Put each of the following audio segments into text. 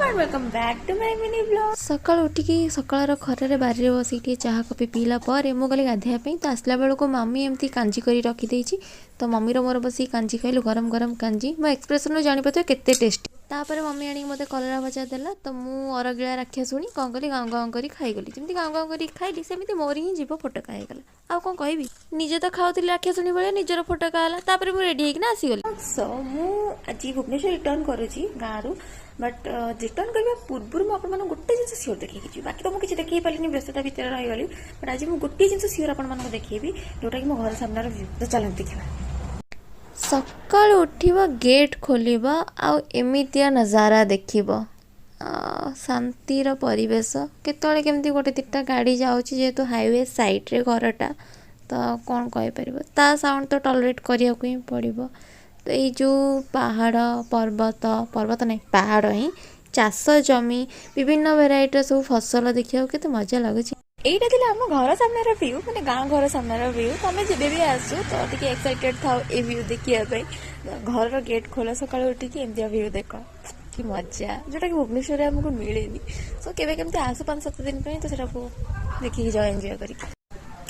And welcome back to my mini vlog. ସକାଳୁ ଉଠିକି ସକାଳର ଖରାରେ ବାରିରେ ବସିକି ଟିକେ ଚାହା କଫି ପିଇଲା ପରେ ମୁଁ ଗଲି ଗାଧୋଇବା ପାଇଁ। ତ ଆସିଲା ବେଳକୁ ମାମି ଏମିତି କାଞ୍ଜି କରି ରଖିଦେଇଛି। ତ ମମିର ମୋର ବସିକି କାଞ୍ଜି ଖାଇଲୁ, ଗରମ ଗରମ କାଞ୍ଜି। ମୋ ଏକ୍ସପ୍ରେସନରୁ ଜାଣିପାରୁଥିବେ କେତେ ଟେଷ୍ଟି। ତାପରେ ମମି ଆଣିକି ମୋତେ କଲରା ଭଜା ଦେଲା। ତ ମୁଁ ଅରଗିଳା ରାକ୍ଷସୁଣି କ'ଣ କଲି, ଗାଉଁ ଗାଉଁ କରି ଖାଇଗଲି। ଯେମିତି ଗାଉଁ ଗାଉଁ କରି ଖାଇଲି, ସେମିତି ମୋର ହିଁ ଜିଭ ଫୋଟକା ହେଇଗଲା। ଆଉ କ'ଣ କହିବି, ନିଜେ ତ ଖାଉଥିଲି ରାକ୍ଷସୁଣି ଭଳିଆ, ନିଜର ଫୋଟକା ହେଲା। ତାପରେ ମୁଁ ରେଡ଼ି ହେଇକିନା ଆସିଗଲି। ସୋ ମୁଁ ଆଜି ଭୁବନେଶ୍ୱର ରିଟର୍ନ କରୁଛି ଗାଁରୁ, ବଟ୍ ରିଟର୍ନ କରିବା ପୂର୍ବରୁ ମୁଁ ଆପଣମାନଙ୍କୁ ଗୋଟେ ଜିନିଷ ସିଓର ଦେଖେଇକି ଯିବି। ବାକି ତ ମୁଁ କିଛି ଦେଖେଇ ପାରିଲିନି, ବ୍ୟସ୍ତତା ଭିତରେ ରହିଗଲି। ବଟ୍ ଆଜି ମୁଁ ଗୋଟିଏ ଜିନିଷ ସିଓର ଆପଣମାନଙ୍କୁ ଦେଖେଇବି, ଯୋଉଟାକି ମୋ ଘର ସାମ୍ନାର ଭ୍ୟୁ। ତ ଚାଲନ୍ତୁ ଦେଖିବା। ସକାଳୁ ଉଠିବ, ଗେଟ୍ ଖୋଲିବ ଆଉ ଏମିତିଆ ନଜାରା ଦେଖିବ, ଶାନ୍ତିର ପରିବେଶ। କେତେବେଳେ କେମିତି ଗୋଟେ ଦୁଇଟା ଗାଡ଼ି ଯାଉଛି, ଯେହେତୁ ହାଇୱେ ସାଇଡ଼୍ରେ ଘରଟା, ତ କ'ଣ କହିପାରିବ? ତା ସାଉଣ୍ଡ ତ ଟଲରେଟ୍ କରିବାକୁ ହିଁ ପଡ଼ିବ। ତ ଏଇ ଯେଉଁ ପାହାଡ଼ ପର୍ବତ, ପର୍ବତ ନାହିଁ, ପାହାଡ଼ ହିଁ, ଚାଷ ଜମି, ବିଭିନ୍ନ ଭେରାଇଟିର ସବୁ ଫସଲ ଦେଖିବାକୁ କେତେ ମଜା ଲାଗୁଛି। ଏଇଟା ଥିଲା ଆମ ଘର ସାମ୍ନାର ଭ୍ୟୁ, ମାନେ ଗାଁ ଘର ସାମ୍ନାର ଭ୍ୟୁ। ତ ଆମେ ଯେବେ ବି ଆସୁ ତ ଟିକେ ଏକ୍ସାଇଟେଡ୍ ଥାଉ ଏ ଭ୍ୟୁ ଦେଖିବା ପାଇଁ। ତ ଘରର ଗେଟ୍ ଖୋଲ, ସକାଳୁ ଉଠିକି ଏମିତିଆ ଭ୍ୟୁ ଦେଖ, କି ମଜା, ଯୋଉଟାକି ଭୁବନେଶ୍ୱରରେ ଆମକୁ ମିଳେନି। ସୋ କେବେ କେମିତି ଆସୁ 5-7 ଦିନ ପାଇଁ, ତ ସେଟାକୁ ଦେଖିକି ଯାଉ ଏନ୍ଜୟ କରିକି।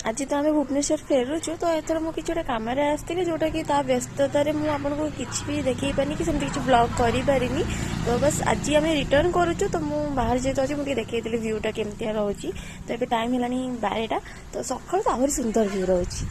ଆଜି ତ ଆମେ ଭୁବନେଶ୍ୱର ଫେରୁଛୁ। ତ ଏଥର ମୁଁ କିଛି ଗୋଟେ କାମରେ ଆସିଥିଲି, ଯୋଉଟାକି ତା ବ୍ୟସ୍ତତାରେ ମୁଁ ଆପଣଙ୍କୁ କିଛି ବି ଦେଖେଇ ପାରିନି କି ସେମିତି କିଛି ବ୍ଲଗ୍ କରିପାରିନି। ତ ବାସ୍, ଆଜି ଆମେ ରିଟର୍ନ କରୁଛୁ, ତ ମୁଁ ବାହାରେ ଯେହେତୁ ଅଛି, ମୁଁ ଟିକେ ଦେଖେଇଥିଲି ଭ୍ୟୁଟା କେମିତିଆ ରହୁଛି। ତ ଏବେ ଟାଇମ୍ ହେଲାଣି 12ଟା। ତ ସକାଳୁ ତ ଆହୁରି ସୁନ୍ଦର ଭ୍ୟୁ ରହୁଛି।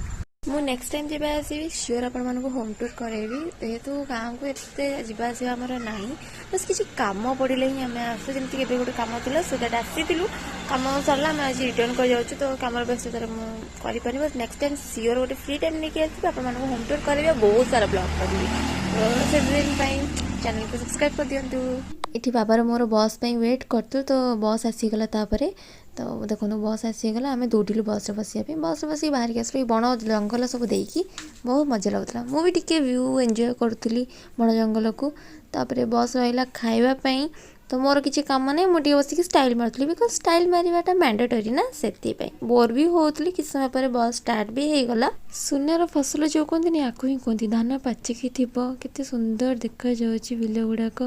ମୁଁ ନେକ୍ସଟ ଟାଇମ୍ ଯେବେ ଆସିବି, ସିଓର ଆପଣମାନଙ୍କୁ ହୋମ୍ ଟୁର୍ କରାଇବି। ଯେହେତୁ ଗାଁକୁ ଏତେ ଯିବା ଆସିବା ଆମର ନାହିଁ, ବାସ୍ କିଛି କାମ ପଡ଼ିଲେ ହିଁ ଆମେ ଆସୁ। ଯେମିତି ଏବେ ଗୋଟେ କାମ ଥିଲା, ସୋ that ଆସିଥିଲୁ। କାମ ସରିଲା, ଆମେ ଆଜି ରିଟର୍ନ କରିଯାଉଛୁ। ତ କାମର ବ୍ୟସ୍ତତାରେ ମୁଁ କରିପାରିନି। ବଟ୍ ନେକ୍ସଟ ଟାଇମ୍ ସିଓର ଗୋଟେ ଫ୍ରି ଟାଇମ୍ ନେଇକି ଆସିବି, ଆପଣମାନଙ୍କୁ ହୋମ୍ ଟୁର୍ କରିବି ଆଉ ବହୁତ ସାରା ବ୍ଲଗ୍ କରିବି। ତ ସେଦିନ ପାଇଁ ଚ୍ୟାନେଲକୁ ସବସ୍କ୍ରାଇବ୍ କରିଦିଅନ୍ତୁ। ଏଠି ବାବାର ମୋର ବସ୍ ପାଇଁ ୱେଟ୍ କରିଥିଲୁ। ତ ବସ୍ ଆସିଗଲା। ତାପରେ ତ ଦେଖନ୍ତୁ, ବସ୍ ଆସିଗଲା। ଆମେ ଦୌଡ଼ିଲୁ ବସ୍ରେ ବସିବା ପାଇଁ। ବସ୍ରେ ବସିକି ବାହାରିକି ଆସିଲୁ ଏଇ ବଣ ଜଙ୍ଗଲ ସବୁ ଦେଇକି। ବହୁତ ମଜା ଲାଗୁଥିଲା। ମୁଁ ବି ଟିକେ ଭ୍ୟୁ ଏନ୍ଜୟ କରୁଥିଲି ବଣ ଜଙ୍ଗଲକୁ। ତାପରେ ବସ୍ ରହିଲା ଖାଇବା ପାଇଁ। ତ ମୋର କିଛି କାମ ନାହିଁ, ମୁଁ ଟିକେ ବସିକି ଷ୍ଟାଇଲ୍ ମାରୁଥିଲି, because style ମାରିବାଟା ମ୍ୟାଣ୍ଡେଟୋରୀ ନା, ସେଥିପାଇଁ। ବୋର୍ ବି ହେଉଥିଲି। କିଛି ସମୟ ପରେ ବସ୍ ଷ୍ଟାର୍ଟ ବି ହେଇଗଲା। ସୁନାର ଫସଲ ଯେଉଁ କୁହନ୍ତିନି, ଆକୁ ହିଁ କୁହନ୍ତି। ଧାନ ପାଚିକି ଥିବ, କେତେ ସୁନ୍ଦର ଦେଖାଯାଉଛି ବିଲ ଗୁଡ଼ାକ।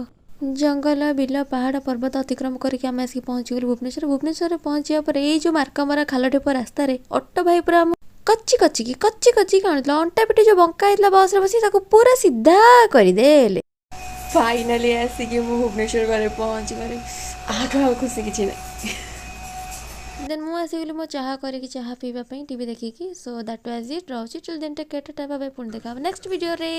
ଜଙ୍ଗଲ, ବିଲ, ପାହାଡ଼, ପର୍ବତ ଅତିକ୍ରମ କରିକି ଆମେ ଆସିକି ପହଞ୍ଚିଗଲୁ ଭୁବନେଶ୍ୱର। ଭୁବନେଶ୍ୱରରେ ପହଞ୍ଚିବା ପରେ ଏଇ ଯେଉଁ ମାର୍କମରା ଖାଲ ଢିପ ରାସ୍ତାରେ ଅଟୋ ଭାଇ ପୁରା ଆମ କଚି କଚିକି କଚି କଚିକି ଆଣୁଥିଲା। ଅଣ୍ଟା ପିଠି ଯେଉଁ ବଙ୍କା ହେଇଥିଲା ବସ୍ରେ ବସି, ତାକୁ ପୁରା ସିଧା କରିଦେଲେ। ଫାଇନାଲି ଆସିକି ମୁଁ ଭୁବନେଶ୍ୱର ଘରେ ପହଞ୍ଚିଗଲି। ୟାଠୁ ଆଉ ଖୁସି କିଛି ନାହିଁ। ଦେନ୍ ମୁଁ ଆସିଗଲି ମୋ ଚାହା କରିକି ଚାହା ପିଇବା ପାଇଁ ଟିଭି ଦେଖିକି। So that was it. ରହୁଛି, till then take care, bye। ପୁଣି ଦେଖା ହେବ ନେକ୍ସଟ ଭିଡ଼ିଓରେ।